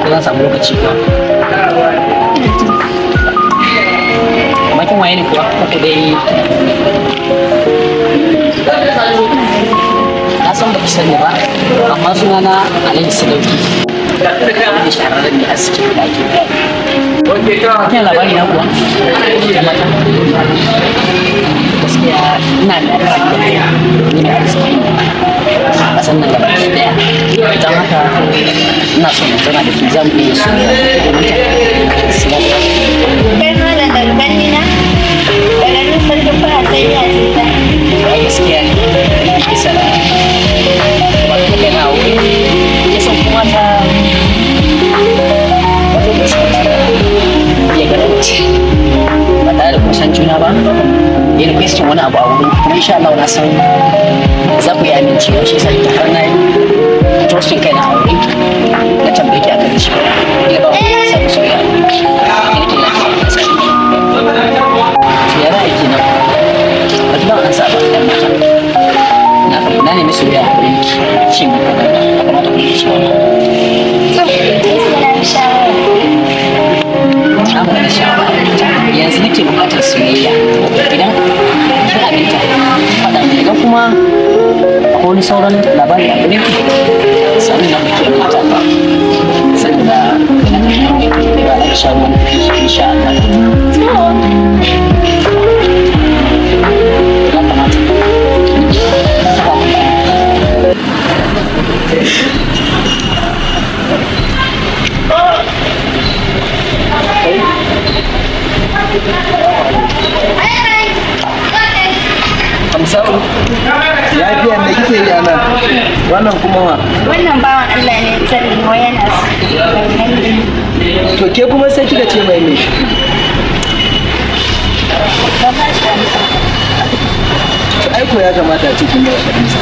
Ko zan samu lokaci kuwa? Amma kin waye ne kuwa? Ko dai na san baki sani ba, amma sunana Alhaji Sadauki. Wani shahararren mai aski da ake bayani. Kina labari na kuwa? Ya mata? Gaskiya ina da alfahari da kaina, ni mai arziki ne a ƙasar nan gaba ɗaya. Don haka ina son in zauna da ke, za mu iya soyayya. Kai malam, daga gani na? Daga nan sarkin fara sai ya cuta. Ai gaskiya ne, ni ke sana ba ta kai na aure. Ya san kuma ta wani lokaci mutum ya ga mace ba tare da kun san juna ba, ya requesting wani abu a wurin, kuma insha Allah na san za ku yi amincewa. Shi yasa ita har na yi trusting kaina a wurin ki, na tambaye ki akan cewa ina ba wani samu soyayya a wurin ki, ni nake lafiya a sani. To, ya ra'ayi kenan? Ba ki ban ansa ba, ɗan mata. Na nemi soyayya a wurin ki, ce mun kaza ba ya kamata ku yi cewa. To, ni sai na bi shawara. Na magana shawara, yanzu nake buƙatar soyayya. Idan kin aminta, faɗa min. Idan kuma akwai wani sauran labari a gurin ki, sanin nan muke mata ba sanin da ina da ba na sha ruwan insha Allah. To, Ya kamata saka mun baya. Amsa'u, lafiya me kike yi a nan? Wannan kuma wa? Wannan bawan Allah ne tsarin wa yana so. To, ke kuma sai kika ce mai me? Ba ba shi amsa. To, ai ko ya kamata a ce kin ba shi amsa.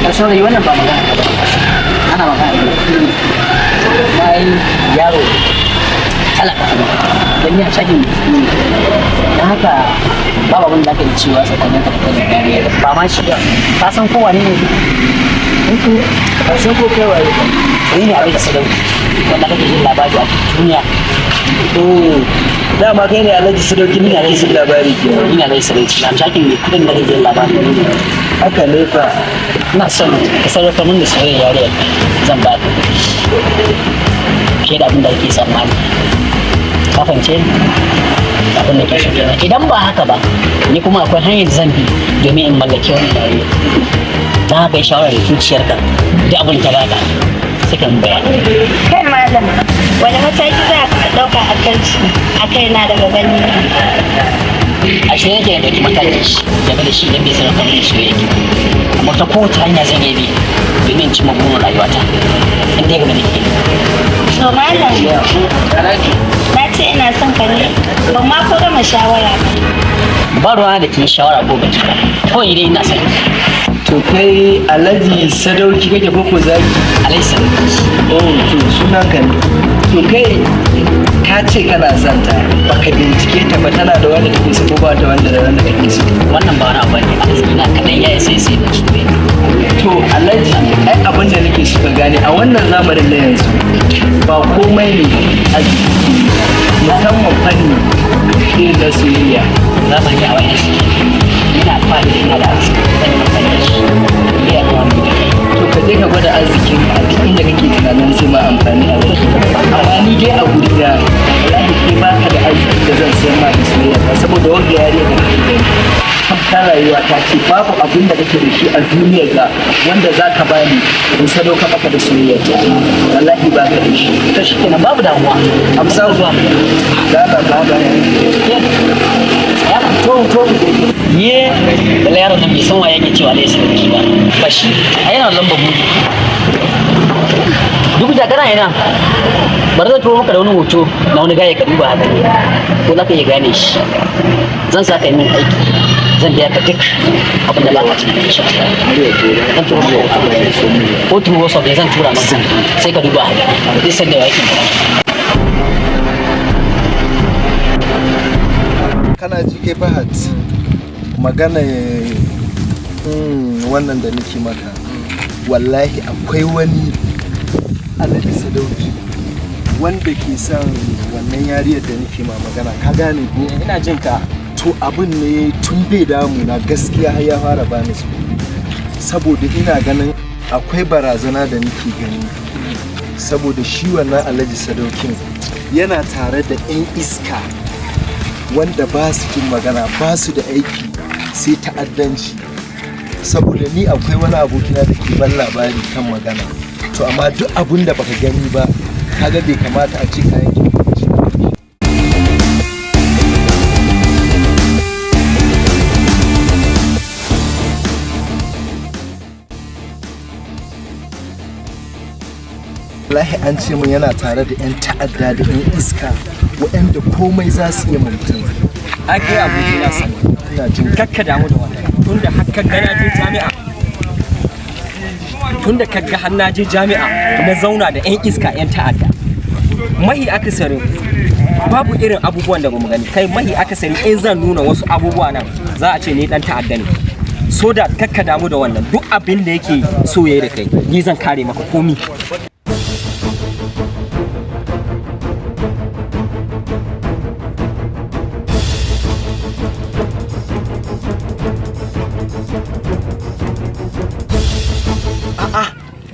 A saurayi, wannan ba magana ka ba, ana magana da kuɗi. Bayan yaro talaka don ya shakin ne, don haka babu abin da aka yi cewa tsakanin ka da kai dariya ba ma shi ba. Ka san ko wane ne? Ban san ko kai waye ba. Ni ne Alhaji Sadauki wanda kake jin labari a duniya. Oh, dama kai ne Alhaji Sadauki ne ake jin labari kenan. Ni ne Alhaji Sadauki, am shakin mai kudin da kake jin labari. Haka ne fa. Ina son ka sarrafa min da soyayya yariyar, zan ba ka kuɗi fiye da abin da kake tsammani. Ka fahimce ni? Abin da ke so kenan. Idan ba haka ba, ni kuma akwai hanyar da zan bi domin in mallaki wannan yarinya. Don haka yi shawara da zuciyarka, duk abin da ta baka sai ka min bayani. Kai malam, wani mataki za ka ɗauka a kan shi, a kaina daga gani na? A shirye nake da ɗauki mataki game da shi idan bai sarrafa min soyayya ki, amma ta kowace hanya zan iya bi domin in cimma burin rayuwata in dai game da ke. To malam, na ce ina son ka ne, ban ma ko gama shawara ba. Ba ruwana da ke shawara ko baki ba, kawai dai ina son ki. To, kai Alhaji Sadauki kake ko ko zaki? Alhaji Sadauki. Oh, to sunan ka ne. To, kai ka ce kana son ta, baka bincike ta ba, tana da wanda take so ko ba ta wanda da wanda take so? Wannan ba wani abu ne, arziki na kaɗan ya isa sai da soyayya. To Alhaji, ai abin da nake so ka gane, a wannan zamanin na yanzu ba komai ne arziki, musamman fanni irin na soyayya. Zamani a wayan suke. Ina alfahari da ina da arziki, zan yi amfani da shi iya kuma wani da kai. To, ka je ka gwada arzikin a duk inda kake tunanin zai ma amfani a wuri, amma ni dai a guri na, wallahi kai baka da arzikin da zan sayar ma da soyayya ba, saboda wanda yarinya da kake gani ta rayuwa ta ce babu abin da kake da shi a duniyar ga wanda za ka bani in sadaukar maka da soyayya ta, wallahi baka da shi. To, shi kenan, babu damuwa. Amsa zuwa. Da ba ba ba. Ya To, ye da yaron nan bai san wa yake cewa Alhaji Sadauki ba. Ba shi a yana lamba mu duk da kana yana. Bari zan turo maka da wani hoto na wani gaya, ka duba haka ne ko za ka iya gane shi. Zan sa ka yi min aiki, zan biya ka duk abin da ba ka tunani insha Allah. Zan turo maka hoto ko turo WhatsApp ne, zan tura maka, sai ka duba haka zai san da wa yake magana. Kana ji kai Fahad, magana wannan da nake maka, wallahi akwai wani Alhaji Sadauki wanda Wanda ke son wannan yariyar da nake ma magana, ka gane ko? Ina jin ka. To, abin ne tun bai damu na gaskiya har ya fara bani tsoro. Saboda ina ganin akwai barazana da nake gani. Saboda shi wannan Alhaji Sadaukin yana tare da 'yan iska wanda ba su jin magana, ba su da aiki sai ta'addanci. Saboda ni akwai wani abokina da ke ban labari kan magana. To, amma duk abun da baka gani ba, kaga bai kamata a ce ka yanke hukunci ba. Wallahi an ce mun yana tare da 'yan ta'adda da 'yan iska waɗanda komai za su iya ma mutum. Ai kai abokina sani. Ina jin. Kakka damu da wannan. Tunda har ka ga na je jami'a. Tunda ka ga har na je jami'a na zauna da 'yan iska, 'yan ta'adda. Mahi akasarin babu irin abubuwan da bamu gani, kai mahi akasari in zan nuna wasu abubuwa nan za a ce ni dan ta'adda ne. So da kakka damu da wannan, duk abin da yake so yayi da kai, ni zan kare maka komi.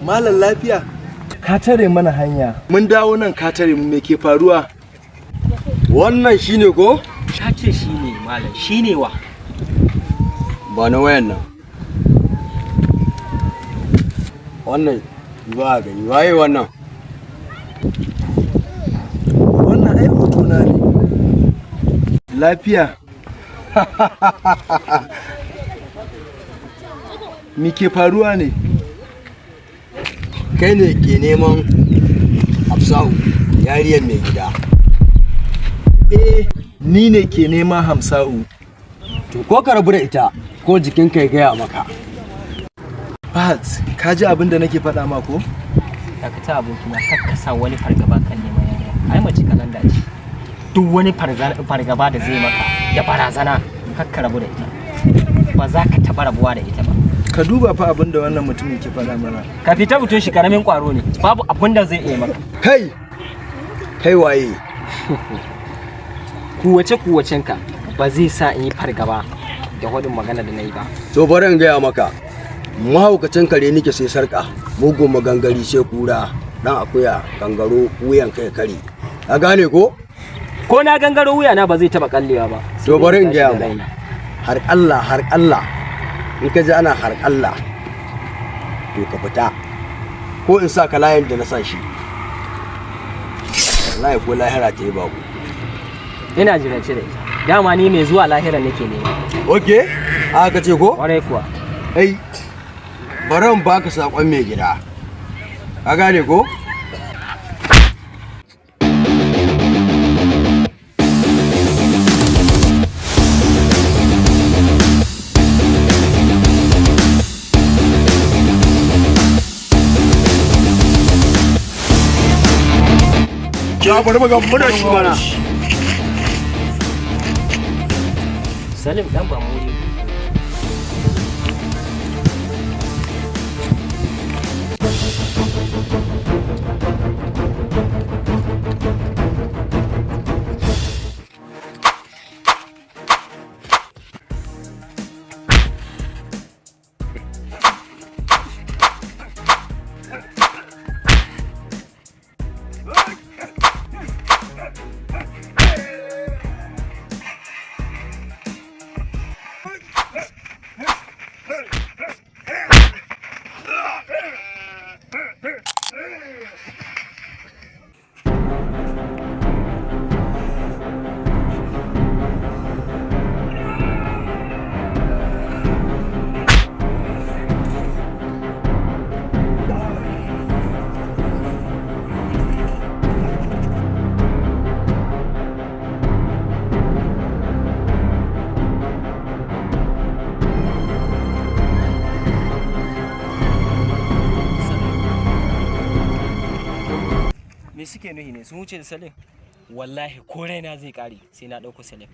Malam, lafiya? Ka tare mana hanya. Mun dawo nan ka tare mu, me ke faruwa? Wannan shine ko? Ka ce shi ne malam, shi ne wa? Ba na wayan nan. Wannan ba a gani. Waye wannan? Wannan ai hoto na ne. Lafiya? Me ke faruwa ne? Kai ne ke neman Hafsa'u, yariyar mai gida. Eh, ni ne ke neman Hamsa'u. To, ko ka rabu da ita ko jikinka ya gaya maka. Fahad, ka ji abin da nake faɗa ma ko? Dakata abokina, kakka sa wani fargaba kan neman yarinya. Ai mace kalanda ce. Duk wani fargaba da zai maka da barazana, kakka rabu da ita. Ba za ka taɓa rabuwa da ita ba. Ka duba fa abin da wannan mutumin ke faɗa mana. Ka fita butun shi, karamin kwaro ne, babu abin da zai iya maka. Kai! Kai waye? Kuwace kuwacenka ba zai sa in yi fargaba da waɗin magana da na yi ba. To, bari in gaya maka. Mahaukacin kare nike sai sarka, mugun magangari sai kura, dan akuya gangaro wuyan kai kare. Ka gane ko? Ko na gangaro, wuya na ba zai taɓa kallewa ba. To, bari in gaya Sai dai ma. tashi da raina. Har Allah, har Allah. In ka ji ana har Allah, to ka fita. Ko in sa ka layin da na sa shi. Wallahi ko lahira ta yi babu. Ina jirance da ita. Dama ni mai zuwa lahira nake nema. Okay, aka ce ko? Kwarai kuwa. Ai, bari in baka sakon mai gida. Ka gane ko? Ya bari mu ga muna shi mana. Salim, dan ba mu. Me suke nuhi ne? Sun wuce da Salim? Wallahi ko raina zai kare sai na ɗauko Salim.